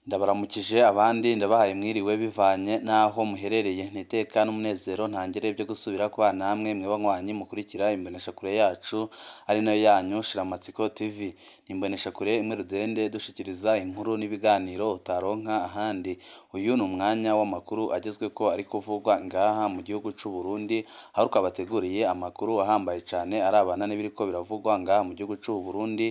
Ndabaramukije abandi ndabahaye mwiriwe bivanye n'aho muherereye, n'iteka n'umunezero ntangere byo gusubira kubana namwe mwe banywanyi mukurikira imboneshakure yacu ari nayo yanyu Shiramatsiko TV. Ni imboneshakure imwe rudende dushikiriza inkuru n'ibiganiro utaronka ahandi. Uyu ni umwanya w'amakuru agezweko ari kuvugwa ngaha mu gihugu c'u Burundi, aho twabateguriye amakuru ahambaye cane arabana n'ibiriko biravugwa ngaha mu gihugu c'u Burundi,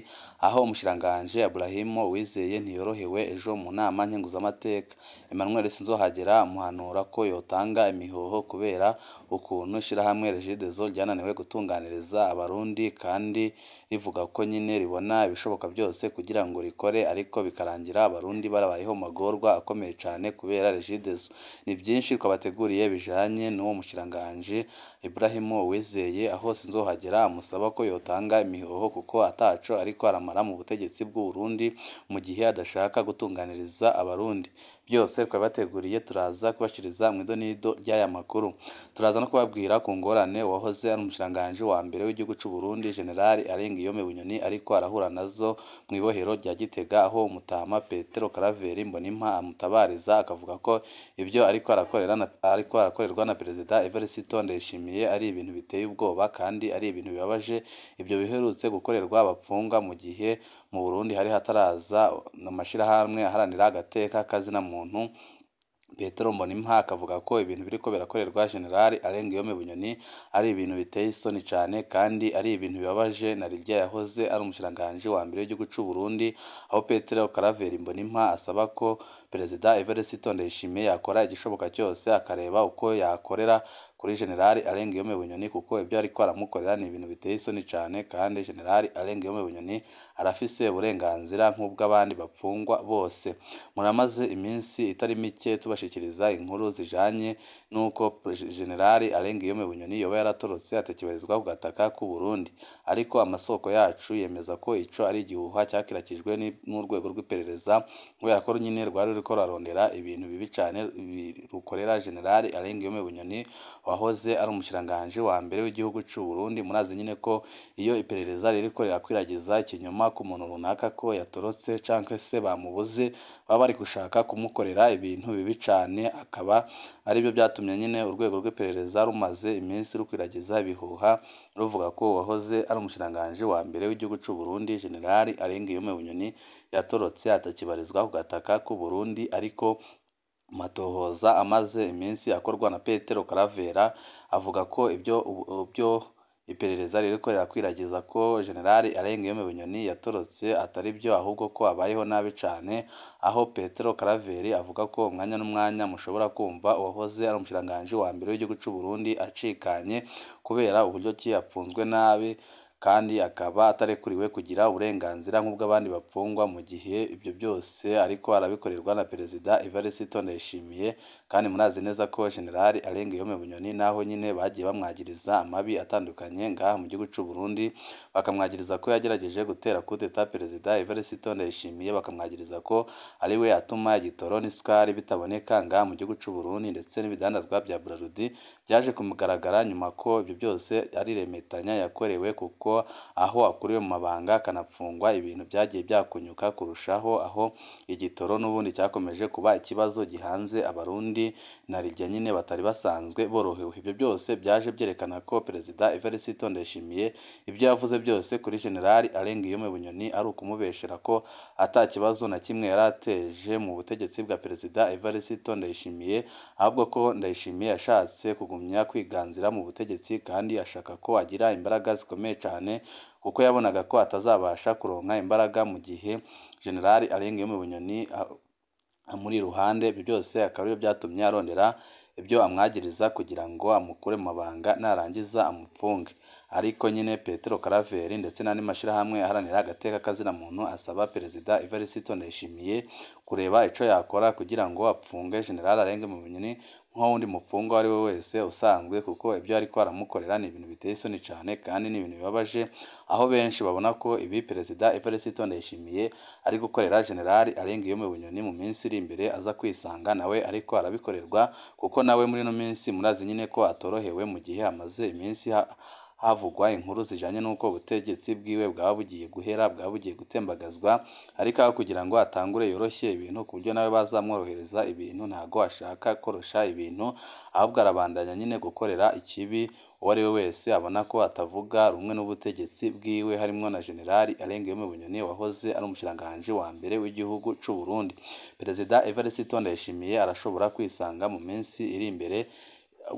aho umushikiranganji Ibrahim Uwizeye ntiyorohewe ejo mu nama nkenguzamateka. Emmanuel Sinzohagera amuhanura ko yotanga imihoho kubera ukuntu ishirahamwe Regideso ryananiwe gutunganiriza abarundi kandi rivuga ko nyene ribona ibishoboka byose kugira ngo rikore ariko bikarangira abarundi barabayeho mu magorwa akomeye cane kubera Regideso. Ni vyinshi twabateguriye bijanye n'uwo mushikiranganji Ibrahim Uwizeye, aho Sinzohagera amusaba ko yotanga imihoho kuko ataco ariko aramara mu butegetsi bw'u Burundi mu gihe adashaka gutunganiriza abarundi. Byose twabibateguriye turaza kubashikiriza mw'idonido ry'aya makuru. Turaza no kubabwira ku ngorane uwahoze ari umushikiranganji wa mbere w'igihugu c'u Burundi General Alain Guillaume Bunyoni ariko arahura nazo mw'ibohero rya Gitega, aho umutama Petero Karaveri Mbonimpa amutabariza akavuga ko ibyo ariko arakorerwa na Perezida Evariste Ndayishimiye ari ibintu biteye ubwoba kandi ari ibintu bibabaje. Ibyo biherutse gukorerwa abapfungwa mu gihe mu Burundi hari hataraza amashirahamwe aharanira agateka kazina muntu. Petero Mbonimpa akavuga ko ibintu biriko birakorerwa General Alain Guillaume Bunyoni ari ibintu biteye isoni cane kandi ari ibintu bibabaje, na rirya yahoze ari umushikiranganji wa mbere w'igihugu c'u Burundi, aho Petero Karaveri Mbonimpa asaba ko Perezida Evariste Ndayishimiye yakora igishoboka cyose akareba uko yakorera kuri General Alain Guillaume Bunyoni, kuko ibyo ariko aramukorera ni ibintu biteye isoni cane kandi General Alain Guillaume Bunyoni arafise uburenganzira nk'ubw'abandi bapfungwa bose. Muramaze iminsi itari mike tubashikiriza inkuru zijanye n'uko General Alain Guillaume Bunyoni yoba yaratorotse atakibarizwa ku gataka k'u Burundi, ariko amasoko yacu yemeza ko ico ari igihuha cakirakijwe n'urwego rw'iperereza, kubera ko nyene rwari ruriko rurarondera ibintu bibi cane rukorera General Alain Guillaume Bunyoni wahoze ari umushikiranganji wa mbere w'igihugu c'u Burundi. Murazi nyene ko iyo iperereza ririko rirakwiragiza ikinyoma ku muntu runaka ko yatorotse canke se bamubuze, baba bari gushaka kumukorera ibintu bibi cane, akaba aribyo vyatumye nyene urwego rw'iperereza rumaze iminsi rukwiragiza ibihuha ruvuga ko uwahoze ari umushikiranganji wa mbere w'igihugu c'u Burundi General Alain Guillaume Bunyoni yatorotse atakibarizwa ku gataka k'u Burundi. Ariko amatohoza amaze iminsi akorwa na Petero Karavera avuga ko ibyo iperereza ririko rirakwiragiza ko General Alain Guillaume Bunyoni yatorotse atari byo, ahubwo ko abayeho nabi cane, aho Petero Karaveri avuga ko umwanya n'umwanya mushobora kumva uwahoze ari umushikiranganji wa mbere w'igihugu c'u Burundi acikanye kubera uburyo ki apfunzwe nabi kandi akaba atarekuriwe kugira uburenganzira nk'ubw'abandi bapfungwa, mu gihe ibyo byose ariko arabikorerwa na Perezida Evariste Ndayishimiye. Kandi murazi neza ko General Alain Guillaume Bunyoni naho nyene bagiye bamwagiriza amabi atandukanye ngaha mu gihugu c'u Burundi, bakamwagiriza ko yagerageje gutera coup d'etat Perezida Evariste Ndayishimiye, bakamwagiriza ko ari we atuma igitoro n'isukari bitaboneka ngaha mu gihugu c'u Burundi, ndetse n'ibidandazwa vya Brarudi byaje kumugaragara nyuma ko ibyo byose ari remetanya yakorewe, kuko aho akuriwe mu mabanga akanapfungwa ibintu byagiye byakunyuka kurushaho, aho igitoro n'ubundi cyakomeje kuba ikibazo gihanze abarundi na rirya nyine batari basanzwe borohewe. Ibyo byose byaje byerekana ko Perezida Evariste Ndayishimiye ibyo yavuze byose kuri General Alain Guillaume Bunyoni ari ukumubeshera ko ata kibazo na kimwe yari ateje mu butegetsi bwa Perezida Evariste Ndayishimiye, ahubwo ko Ndayishimiye yashatse kugumya kwiganzira mu butegetsi kandi ashaka ko agira imbaraga zikomeye cane, kuko yabonaga ko atazabasha kuronka imbaraga mu gihe General Alain Guillaume Bunyoni amuri iruhande. Ibyo byose akaba aribyo byatumye arondera ibyo amwagiriza kugira ngo amukure mu mabanga narangiza amupfunge. Ariko nyine Petero Karaveri ndetse n'andi mashirahamwe aharanira agateka kazina muntu asaba Perezida Evariste Ndayishimiye kureba ico yakora kugira ngo apfunge General Alain Guillaume Bunyoni nk'uwundi mupfungwa uwo ari we wese usanzwe, kuko ibyo ariko aramukorera ni ibintu biteye isoni cane kandi ni ibintu bibabaje, aho benshi babona ko ibi Perezida Evariste Ndayishimiye ari gukorera General Alain Guillaume Bunyoni mu minsi iri imbere aza kwisanga nawe ariko arabikorerwa, kuko nawe muri ino minsi murazi nyine ko atorohewe mu gihe amaze iminsi havugwa inkuru zijanye n'uko ubutegetsi bwiwe bwaba bugiye guhera, bwaba bugiye gutembagazwa, ariko aho kugira ngo atangure yoroshye ibintu ku buryo nawe bazamworohereza ibintu, ntago ashaka korosha ibintu, ahubwo arabandanya nyine gukorera ikibi uwo ari we wese abona ko atavuga rumwe n'ubutegetsi bwiwe, harimwo na General Alain Guillaume Bunyoni wahoze ari umushikiranganji wa mbere w'igihugu c'u Burundi. Perezida Evariste Ndayishimiye arashobora kwisanga mu minsi iri imbere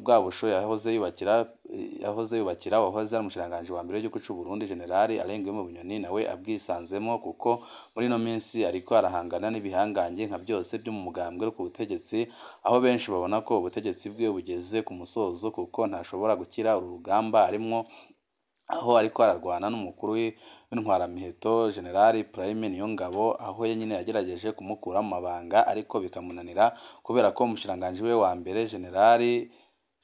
bwa busho yahoze yubakira wahoze ari umushikiranganji wa mbere w'igihugu c'u Burundi General Alain Guillaume Bunyoni nawe abwisanzemo, kuko muri ino minsi ariko arahangana n'ibihangange nka byose byo mu mugambwe ku butegetsi, aho benshi babona ko ubutegetsi bwe bugeze ku musozo, kuko ntashobora gukira uru rugamba arimwo, aho ariko ararwana n'umukuru w'intwaramiheto General Prime Niyongabo, aho nyine yagerageje kumukura mu mabanga ariko bikamunanira, kubera ko umushikiranganji we wa mbere General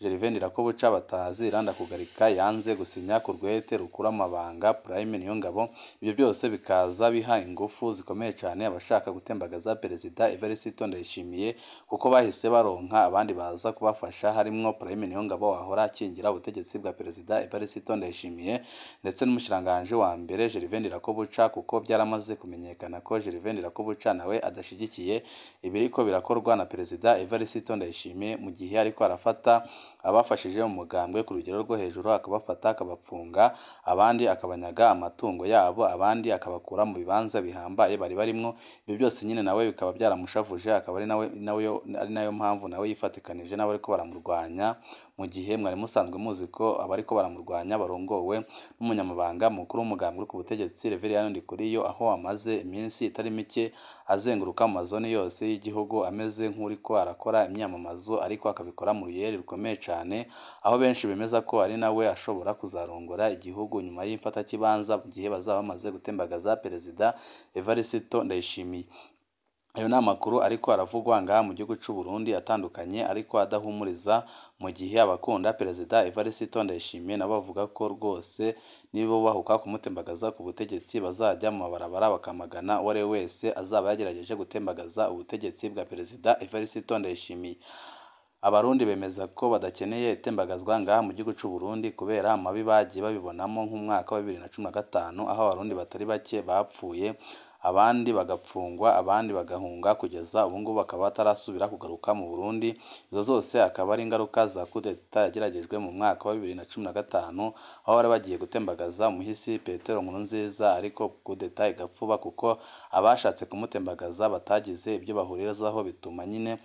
Gervais Ndirakobuca batazira Ndakugarika yanze gusinya ku rwete rukura amabanga Prime Niyongabo. Ibyo byose bikaza biha ingufu zikomeye cyane abashaka gutembagaza Perezida Evariste Ndayishimiye, kuko bahise baronka abandi baza kubafasha, harimwo Prime Niyongabo wahora akingira ubutegetsi bwa Perezida Evariste Ndayishimiye ndetse n'umushikiranganji wa mbere Gervais Ndirakobuca, kuko byaramaze kumenyekana ko Gervais Ndirakobuca nawe adashigikiye ibiriko birakorwa na Perezida Evariste Ndayishimiye, mu gihe ariko arafata abafashije umugambwe ku rugero rwo hejuru, akabafata akabapfunga, abandi akabanyaga amatungo yabo, abandi akabakura mu bibanza bihambaye bari barimwo. Ibyo byose nyine nawe bikaba byaramushavuje, akaba ari nawe ari nayo mpamvu nawe yifatikanije n'abariko baramurwanya, mu gihe mwari musanzwe muzi ko abariko baramurwanya barongowe n'umunyamabanga mukuru w'umugambwe ku butegetsi Reverien Ndikuriyo, aho amaze iminsi itari mike azenguruka mu mazone yose y'igihugu ameze nk'uriko arakora imyamamazo, ariko akabikora mu ruyeri rukomeye cyane, aho benshi bemeza ko ari nawe ashobora kuzarongora igihugu nyuma y'imfatakibanza, mu gihe bazaba bamaze gutembagaza Perezida Evariste Ndayishimiye. Ayo ni amakuru ariko aravugwa ngaha mu gihugu c'u Burundi atandukanye, ariko adahumuriza, mu gihe abakunda Perezida Evariste Ndayishimiye nabo bavuga ko rwose niba bahuka kumutembagaza ku butegetsi bazajya mu mabarabara bakamagana uwo ari we wese azaba yagerageje gutembagaza ubutegetsi bwa Perezida Evariste Ndayishimiye. Abarundi bemeza ko badakeneye itembagazwa ngaha mu gihugu c'u Burundi kubera amabi bagiye babibonamo nk'umwaka wa 2015, aho abarundi batari bake bapfuye, abandi bagapfungwa, abandi bagahunga, kugeza ubu ngubu bakaba batarasubira kugaruka mu Burundi. Izo zose akaba ari ingaruka za kudeta yageragejwe mu mwaka wa 2015, aho bari bagiye gutembagaza umuhisi Petero Nkurunziza, ariko kudeta igapfuba kuko abashatse kumutembagaza batagize ibyo bahurizaho, bituma nyine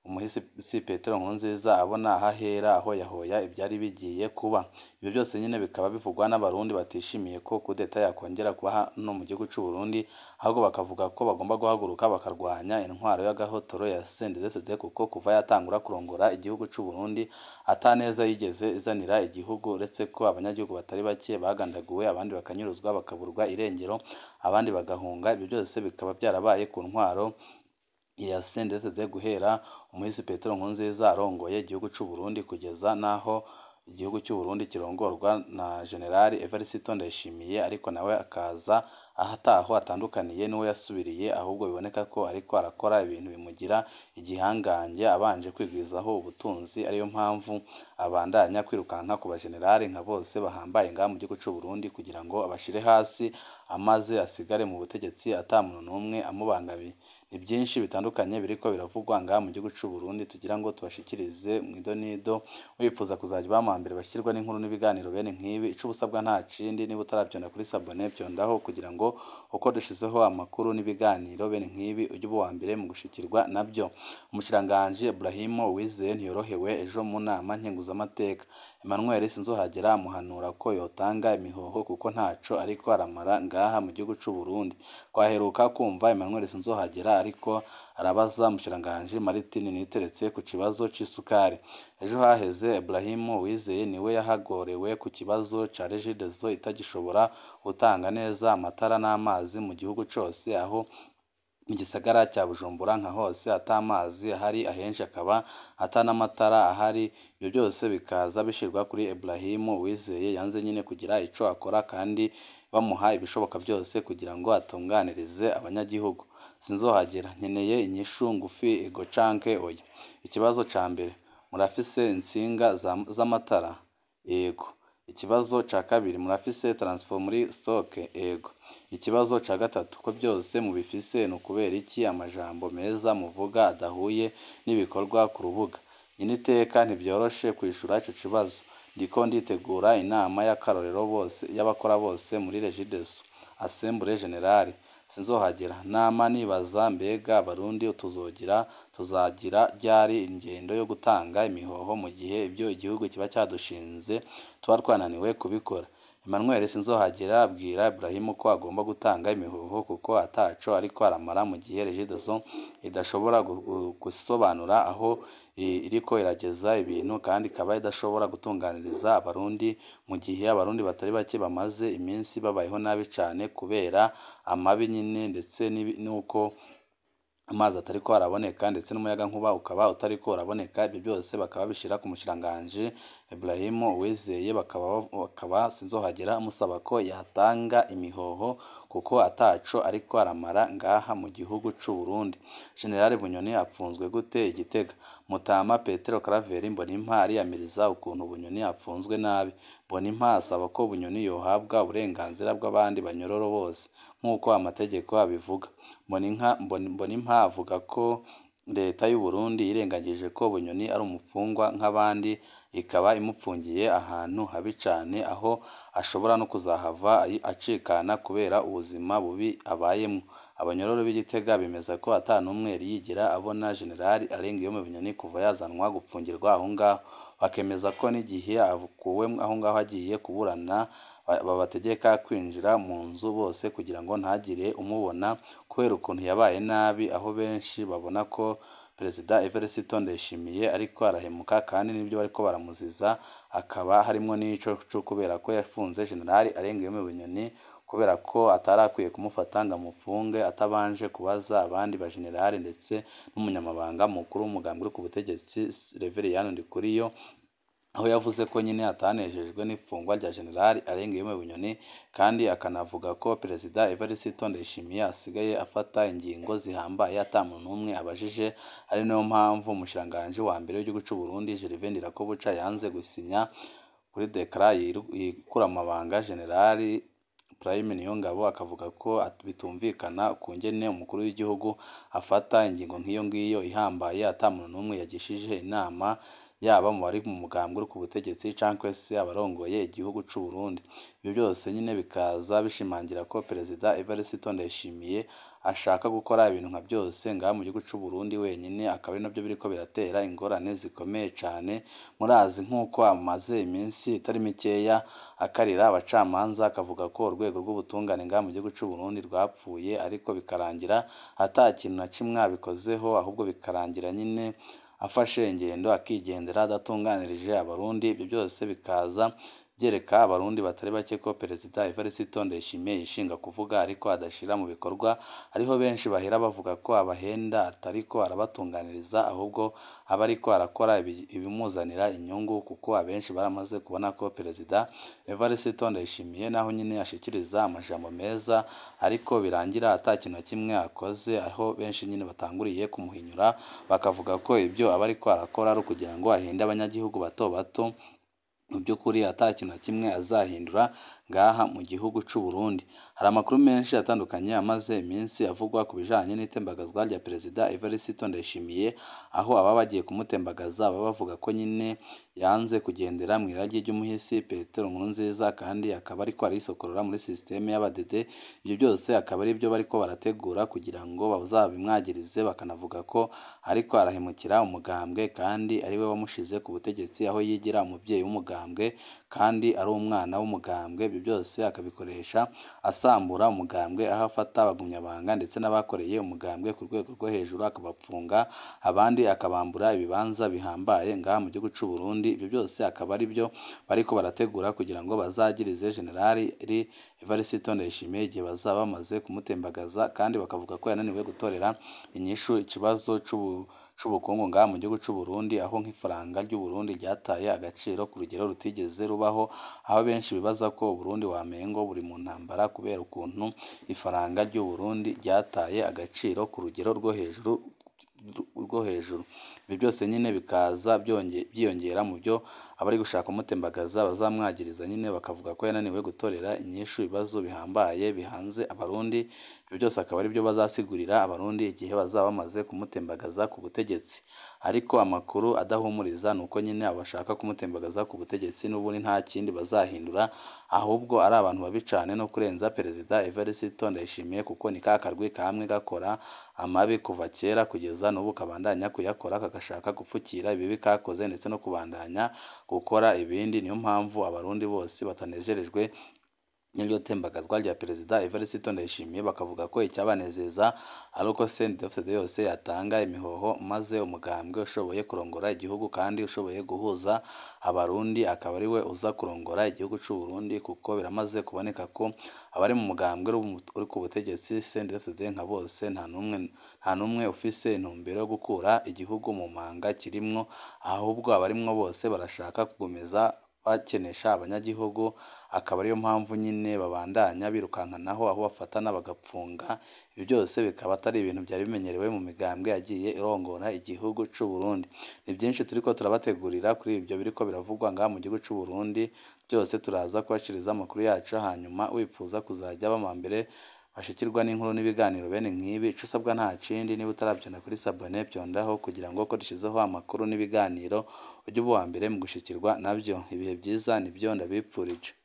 umuhisi Petero Nkurunziza abona ahahera aho yahoya ibyari bigiye kuba. Ibyo byose nyine bikaba bivugwa n'abarundi batishimiye ko kudeta yakongera kuba hano mu gihugu c'u Burundi, ahubwo bakavuga ko bagomba guhaguruka bakarwanya intwaro y'agahotoro ya CNDD-FDD, kuko kuva yatangura kurongora igihugu c'u Burundi ataneza yigeze izanira igihugu, uretse ko abanyagihugu batari bake bagandaguwe, abandi bakanyuruzwa bakaburwa irengero, abandi bagahunga. Ibyo byose bikaba byarabaye ku ntwaro ya CNDD-FDD guhera umuhisi Petero Nkurunziza arongoye igihugu c'u Burundi kugeza naho igihugu cy'u Burundi kirongorwa na General Evariste Ndayishimiye, ariko nawe akaza ahataho atandukaniye n'uwo yasubiriye, ahubwo biboneka ko ariko arakora ibintu bimugira igihangange abanje kwigwizaho ubutunzi, ariyo mpamvu abandanya kwirukanka ku bajenerali nka bose bahambaye ngaha mu gihugu c'u Burundi kugira ngo abashire hasi, amaze asigare mu butegetsi ata muntu n'umwe amubangamiye. Ni byinshi bitandukanye biriko biravugwa ngaha mu gihugu c'u Burundi, tugira ngo tubashikirize mu idonido. Wifuza kuzajya uba mu mbere bashyirwa n'inkuru n'ibiganiro bene nk'ibi, ico ubusabwa nta kindi, niba utaravyonda kuri sabone vyondaho, kugira ngo uko dushizeho amakuru n'ibiganiro bene nk'ibi ujye uba uwa mbere mu gushikirwa nabyo. Umushikiranganji Ibrahim Uwizeye ntiyorohewe ejo mu nama nkenguzamateka. Emmanuel Sinzohagera amuhanura ko yotanga imihoho kuko ntaco ariko aramara ngaha mu gihugu c'u Burundi. Twaheruka kumva Emmanuel Sinzohagera ariko arabaza umushikiranganji Martin Niteretse ku kibazo c'isukari. Ejo haheze Ibrahim Uwizeye niwe yahagorewe ku kibazo ca Regideso itagishobora gutanga neza amatara n'amazi mu gihugu cose, aho mu gisagara cya Bujumbura nka hose ata mazi ahari, ahenshi akaba ata n'amatara ahari. Ibyo byose bikaza bishirwa kuri Ibrahim Uwizeye yanze nyine kugira ico akora, kandi bamuha ibishoboka byose kugira ngo atunganirize abanyagihugu. Sinzohagera nkeneye inyishu ngufi ego canke oya. Ikibazo ca mbere, murafise intsinga z'amatara? Yego. Ikibazo ca kabiri, murafise transfo muri stock? Ego. Ikibazo ca gatatu, ko byose mubifise ni ukubera iki amajambo meza muvuga adahuye n'ibikorwa ku rubuga? Nyeniteka ntivyoroshe kwishura ico kibazo. Ndiko nditegura inama y'akarorero bose y'abakora bose muri Regideso, Assemblée Générale. Sinzohagera. Nama nibaza mbega abarundi tuzagira ryari ingendo yo gutanga imihoho mu gihe ibyo igihugu kiba cyadushinze tuba twananiwe kubikora. Emmanuel Sinzohagera abwira Ibrahim ko agomba gutanga imihoho kuko ataco ariko aramara mu gihe Regideso idashobora gusobanura aho iriko irageza ibintu kandi ikaba idashobora gutunganiriza abarundi mu gihe abarundi batari bake bamaze iminsi babayeho nabi cane kubera amabi nyine ndetse n'uko amazi atariko araboneka ndetse n'umuyagankuba ukaba utariko uraboneka. Ibyo byose bakaba babishira ku mushikiranganji Ibrahim Uwizeye, bakaba Sinzohagera amusaba ko yatanga imihoho kuko ataco ariko aramara ngaha mu gihugu c'u Burundi. General Bunyoni apfunzwe gute i Gitega? Mutama Petero Claver Mbonimpa ariyamiriza ukuntu Bunyoni apfunzwe nabi. Mbonimpa asaba ko Bunyoni yohabwa uburenganzira bw'abandi banyororo bose nk'uko amategeko abivuga. Mbonimpa avuga ko leta y'u Burundi yirengagije ko Bunyoni ari umupfungwa nk'abandi, ikaba imupfungiye ahantu habi cane aho ashobora no kuzahava acikana kubera ubuzima bubi abayemwo. Abanyororo b'i Gitega bemeza ko ata n'umwe yari yigera abona General Alain-Guillaume Bunyoni kuva yazanwa gupfungirwa aho ngaho. Bakemeza ko n'igihe akuwe aho ngaho agiye kuburana babategeka kwinjira mu nzu bose kugira ngo ntagire umubona kubera ukuntu yabaye nabi, aho benshi babona ko Perezida Evariste Ndayishimiye ariko arahemuka kandi n'ibyo bariko baramuziza akaba harimwo n'ico co kubera ko yafunze General Alain-Guillaume Bunyoni kubera ko atarakwiye kumufata ngo amufunge atabanje kubaza abandi bajenerali ndetse n'umunyamabanga mukuru w'umugambi uri ku butegetsi Reveriyani Ndikuriyo, aho yavuze ko nyine atanejejwe n'ifungwa rya General Alain-Guillaume Bunyoni, kandi akanavuga ko Perezida Evariste Ndayishimiye asigaye afata ingingo zihambaye ata muntu n'umwe abajije, ari nayo mpamvu umushikiranganji wa mbere w'igihugu c'u Burundi Gervais Ndirakobuca yanze gusinya kuri dekara yikura amabanga General Prime Niyongabo, akavuga ko bitumvikana kungene umukuru w'igihugu afata ingingo nk'iyo ngiyo ihambaye ata muntu n'umwe yagishije inama, yaba mu bari mu mugambwe uri ku butegetsi canke se abarongoye igihugu c'u Burundi. Ibyo byose nyine bikaza bishimangira ko Perezida Evariste Ndayishimiye ashaka gukora ibintu nka byose ngaha mu gihugu c'u Burundi wenyine, akaba ari nabyo biriko biratera ingorane zikomeye cane. Murazi nk'uko amaze iminsi itari mikeya akarira abacamanza akavuga ko urwego rw'ubutungane ngaha mu gihugu c'u Burundi rwapfuye, ariko bikarangira ata kintu na kimwe abikozeho, ahubwo bikarangira nyine afashe ingendo akigendera adatunganirije abarundi. Ibyo byose bikaza byereka abarundi batari bake ko Perezida Evariste Ndayishimiye yishinga kuvuga ariko adashira mu bikorwa. Hariho benshi bahera bavuga ko abahenda atariko arabatunganiriza, ahubwo aba ariko arakora ibimuzanira inyungu, kuko abenshi baramaze kubona ko Perezida Evariste Ndayishimiye naho nyine ashikiriza amajambo meza ariko birangira ata kintu na kimwe akoze, aho benshi nyine batanguriye kumuhinyura bakavuga ko ibyo aba ariko arakora ari ukugira ngo ahende abanyagihugu bato bato, mu by'ukuri ata kintu na kimwe azahindura ngaha mu gihugu c'u Burundi. Hari amakuru menshi atandukanye amaze iminsi avugwa ku bijanye n'itembagazwa rya Perezida Evariste Ndayishimiye, aho aba bagiye kumutembagaza baba bavuga ko nyine yanze kugendera mu iragi ry'umuhisi Petero Nkurunziza, kandi akaba ariko arisokorora muri systeme y'abadede. Ibyo byose akaba ari byo bariko barategura kugira ngo bazabimwagirize, bakanavuga ko ariko arahemukira umugambwe kandi ariwe wamushize ku butegetsi, aho yigira umuvyeyi w'umugambwe kandi ari umwana w'umugambwe. Ibyo byose akabikoresha asambura umugambwe, aho afata abagumyabanga ndetse n'abakoreye umugambwe ku rwego rwo hejuru akabapfunga, abandi akabambura ibibanza bihambaye ngaha mu gihugu c'u Burundi. Ibyo byose akaba ari byo bariko barategura kugira ngo bazagirize General Evariste Ndayishimiye igihe bazaba bamaze kumutembagaza, kandi bakavuga ko yananiwe gutorera inyishu ikibazo c'ubukungu ngaha mu gihugu c'u Burundi, aho nk'ifaranga ry'u Burundi ryataye agaciro ku rugero rutigeze rubaho, aho benshi bibaza ko Uburundi wamengo buri mu ntambara kubera ukuntu ifaranga ry'u Burundi ryataye agaciro ku rugero rwo hejuru. Ibyo byose nyine bikaza byiyongera mu byo abari gushaka kumutembagaza bazamwagiriza nyine bakavuga ko yananiwe gutorera inyishu ibibazo bihambaye bihanze Abarundi. Ibyo byose akaba aribyo bazasigurira Abarundi igihe bazaba bamaze kumutembagaza ku butegetsi. Ariko amakuru adahumuriza ni uko nyine abashaka kumutembagaza ku butegetsi n'ubundi nta kindi bazahindura, ahubwo ari abantu babi cane no kurenza Perezida Evariste Ndayishimiye, kuko ni ka karwi kamwe gakora amabi kuva kera kugeza n'ubu kabandanya kuyakora, kagashaka gupfukira ibibi kakoze ndetse no kubandanya gukora ibindi. Niyo mpamvu Abarundi bose batanejerejwe n'iryo tembagazwa rya Perezida Evariste Ndayishimiye, bakavuga ko icyabanezeza ari uko CNDD-FDD yose yatanga imihoho maze umugambwe ushoboye kurongora igihugu kandi ushoboye guhuza Abarundi akaba ari we uza kurongora igihugu c'u Burundi, kuko biramaze kuboneka ko abari mu mugambwe uri ku butegetsi CNDD-FDD nka bose nta n'umwe ufise intumbero yo gukura igihugu mu manga kirimwo, ahubwo abarimwo bose barashaka kugomeza bakenesha abanyagihugu, akaba ariyo mpamvu nyine babandanya birukankanaho aho bafatana bagapfunga. Ibyo byose bikaba atari ibintu byari bimenyerewe mu migambwe yagiye irongora igihugu c'u Burundi. Ni byinshi turiko turabategurira kuri ibyo biriko biravugwa ngaha mu gihugu c'u Burundi, byose turaza kubashikiriza amakuru yacu, hanyuma wipfuza kuzajya bama mbere bashikirwa n'inkuru n'ibiganiro bene nk'ibi, ico usabwa nta kindi, niba utaravyonda kuri sabone vyondaho kugira ngo ko dushizeho amakuru n'ibiganiro ujye uba uwa mbere mu gushikirwa navyo. Ibihe vyiza nivyo ndabipfurije.